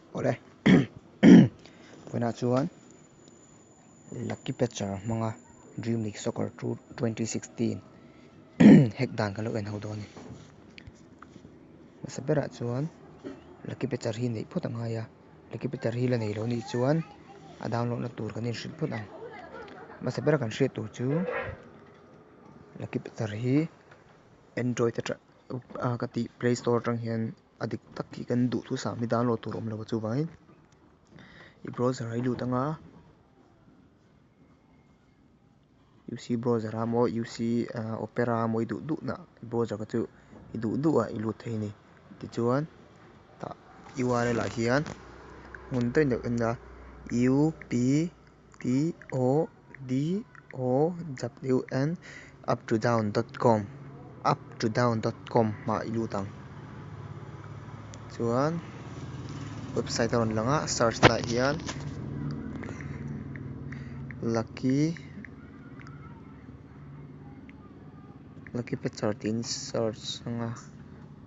Awle vawiinah chuan Lucky Patcher hmanga Dream League Soccer 2016 hack dan kan lo en ho dawn a ni. Hmasa berah chuan Lucky Patcher hi neih phawt a ngai a, Lucky Patcher hi la nei lo nih chuan a download na tur kan inhrilh phawt ang. Hmasa bera kan hriat tur chu Lucky Patcher hi Android atang ka tih Play Store atang hian. A dik tak hi kan duhthusam hi download tur a awm lo a chuvangin i browser ah i lut anga UC browser ah maw UC opera maw i duh duh na browser kha chu i duh duh ah i lut thei a ni tichuan tah url ah hian hmun daih deuh en a U P T O D O W N up to down dot com up to down dot com ah i lut ang chuan website a rawn lang a search na ah hian lucky lucky patcher tiin search ang a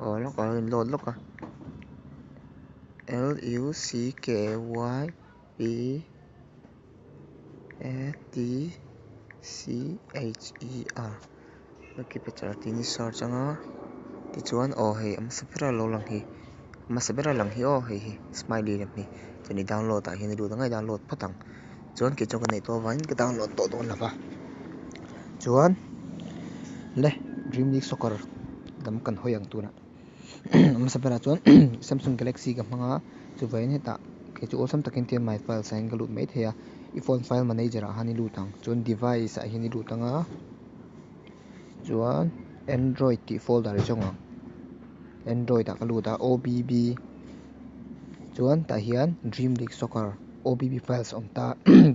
aw lawk a lo in load lawk a L U C K Y P A T C H E R lucky patcher tiin i search ang a tichuan aw hei a hmasa ber a lo lang hi a hmasa ber a lang hi aw hei hi smiley lam hi chuan i download ah hian i lut ang a i download phawt ang chuan kei chuan ka neih tawh avangin ka download tawh dawn lo va chuan le dream league soccer lam kan hawi ang tunah. A hmasa berah chuan Samsung Galaxy ka hmang a chuvangin hetah kei chu awlsam takin tian my files ah hian ka lut mai thei a i phone file manager ah khan i lut ang chuan device ah hian i lut ang a chuan android tih folder i zawng ang android ah ka lut a obb chuan tah hian dream league soccer obb files a awm ta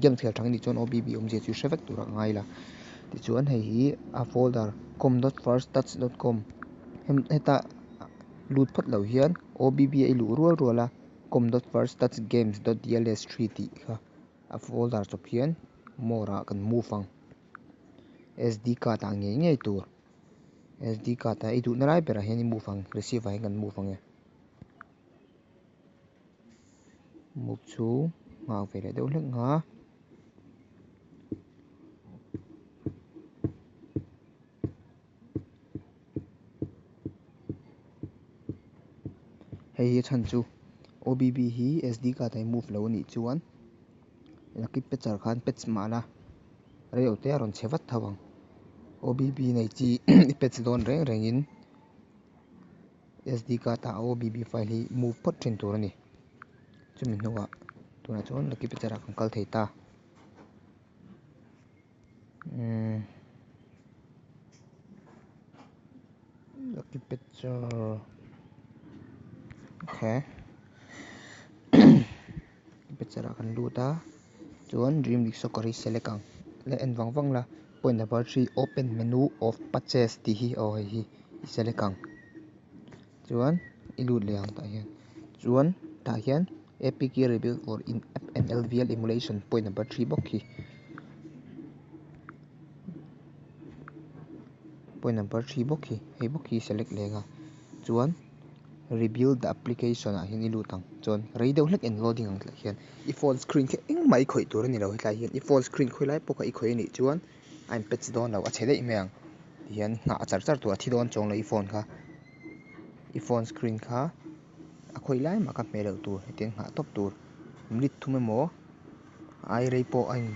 games khel thang anih chuan obb awmzia chu hre vek tur ah ka ngai la tichuan hei hi a folder com dot first touch dot com. Heta lut phawt lo hian OBB a i luh rual rual a com dot first touch games dot dls three tih kha a folder chawp hian more ah kan move ang. Sd card ah ngei ngei tur sd card ah i duhna lai berah hian i move ang receive ah hian kan move ang e. Move chu nghak ve leh deuh hlek ang a. Hei hi a chhan chu OBB hi SD card ah i move lo anih chuan lucky patcher khan patch mah la rei lo te a rawn chhe vat tho ang. OBB nei chi i patch dawn reng rengin SD card ah OBB file hi move phawt thin tur a ni. Chumi hnuah tunah chuan lucky patcher ah kan kal thei ta. Umm lucky patcher okay lucky patcher ah kan lut a chuan dream league soccer hi select ang la en vang vang la point number three open menu of patches tih hi aw hei hi i select ang chuan i lut leh ang tah hian chuan tah hian apk rebuild for in app and lvl emulation point number three bawk hi point number three bawk hi hei bawk hi select leh ang a chuan rebuild the application ah hian i lut ang chuan rei deuh hlek in loading ang thleng hian i phone screen khi engmah i khawih tur a ni lo hetlai hian i phone screen khawi lai pawh kha i khawih a nih chuan a in patch dawn lo a chhe daih mai ang tihian nghah char char tur a thi dawn chuang lo i phone kha i phone screen kha a khawi lai mah kha hmeh loh tur hetiang nghah tawp tur minute thum emaw ai rei pawh a in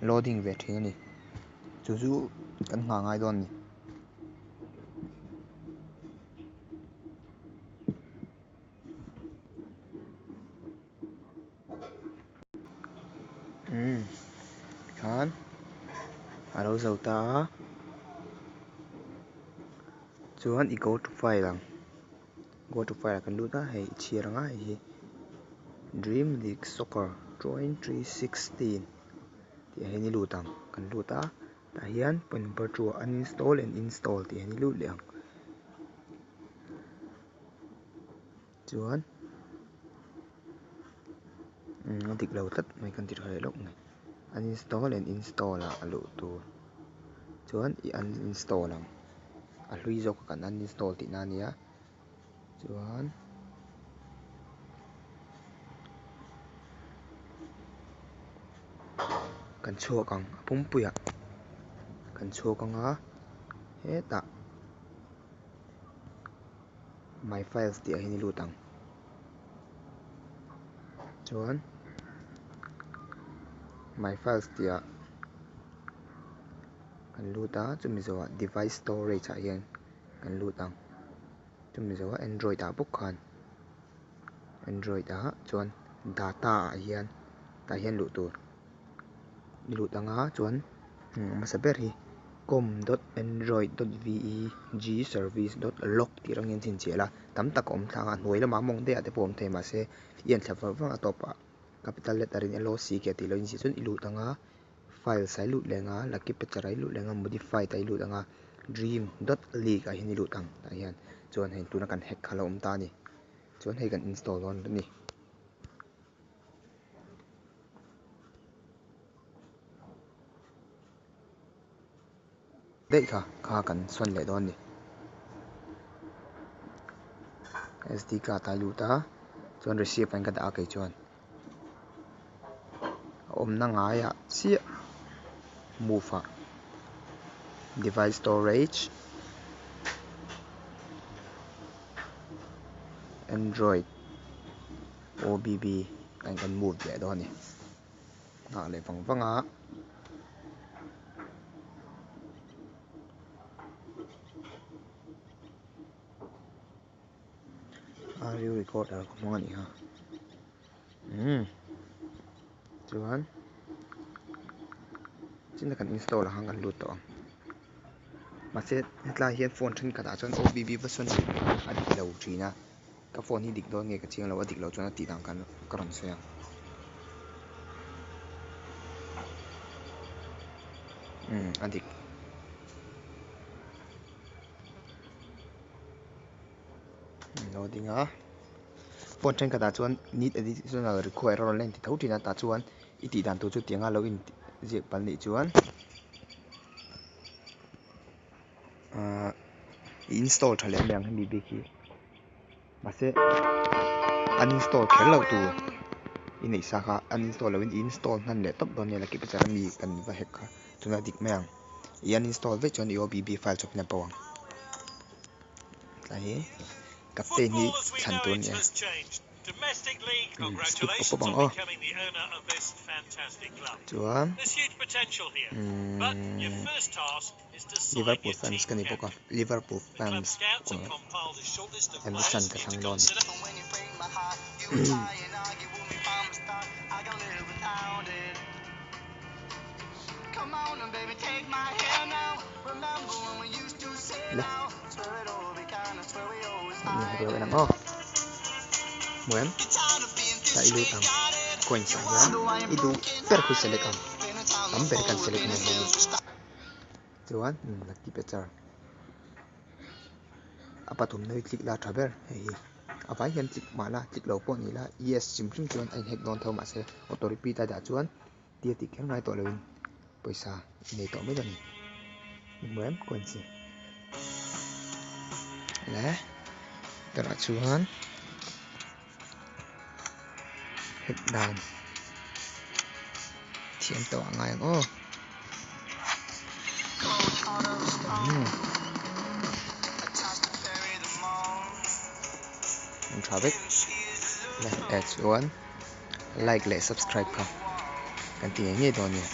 loading ve thin a ni chu chu kan nghah ngai dawn a ni. Umm tikhan a lo zo ta a chuan i go to file ang go to file ah kan lut a hei i chhiar ang a hei hi dream league soccer 2016 tih ah hian i lut ang kan lut a tah hian point number two ah uninstall and install tih ah hian i lut leh ang chuan a dik lo tlat mai kan ti tha leh lawk mai uninstall and install ah a luh tur chuan i uninstall ang a hlui zawk kha kan uninstall tihna a nia chuan. Kan chhuak ang a pumpuiah kan chhuak ang a hetah my files tih ah hian i lut ang chuan my files tih ah kan lut a chumi zawhah device storage ah hian kan lut ang chumi zawhah android ah bawk khan android ah chuan data ah hian tah hian luh tur i lut ang a chuan hmasa ber hi com dot android dot v e g service dot log tih rang hian chhinchhiah la tam tak a awm thlang a hnuai lamah mawng daih ah te pawh a awm thei mahse i en thla vang vang a tawpah capital letter in L O C K tih lo inziah chuan i lut ang a files ah i lut leh ang a lucky patcher ah i lut leh ang a modified ah i lut ang a dream dot league ah hian i lut ang tah hian chuan hei tuna kan hack kha a lo awm ta a ni chuan hei kan install dawn a ni. Daih kha kha kan sawn leh dawn a ni. SD card a lut a chuan receive ah hian ka dah a kei chuan a awmna ngaiah chiah move ah device storage android obb ah hian kan move leh dawn a ni nghah leh vang vang a. Audio recorder ka hmang a nih kha umm chuan chin a kan install ang khan kan lut tawh ang mahse hetlai hian phone thenkhatah chuan OBB version a dik lo thin a ka phone hi dik dawn nge ka chiang lo a dik loh chuan a tih dan khan ka rawn sawi ang umm a dik. Loading a phone thenkhatah chuan need additional require a rawn la inti tho thin a tah chuan i tih dan tur chu tianga lo in ziak palh nih chuan ahh i install tha leh mai ang hemi bik hi mahse uninstall kher loh tur i neih sa kha uninstall loh in i install hman leh tawp dawn nia lucky picture ami kan va hack kha chuna dik mai ang i uninstall vek chuan i OBB file chawp in a bo ang. Tlai hi captain hi thlan tur a ni a skip pawp pawp ang aw chuan umm Liverpool fans ka ni bawk a Liverpool fans Emerson ka thlang dawn a ni. Le hei en ang aw hmu em tah i lut ang coins ah hian i duh ber khu select ang tam ber kan select mai hei chuan lucky patcher a pathumna hi click la tha ber hei hi a vai hian click mah la click lo pawh ni la yes hrim hrim chuan a inhack dawn tho mahse auto repeat a dah chuan tia tih kher ngai tawh loin pawisa i nei tawh mai dawn a ni. I hmu em coins hi? Le tunah chuan hack dan thiam tawh a ngai ang aw. An tha vek le eh chuan. Like leh subscribe kha kan ti ngei ngei dawn nia.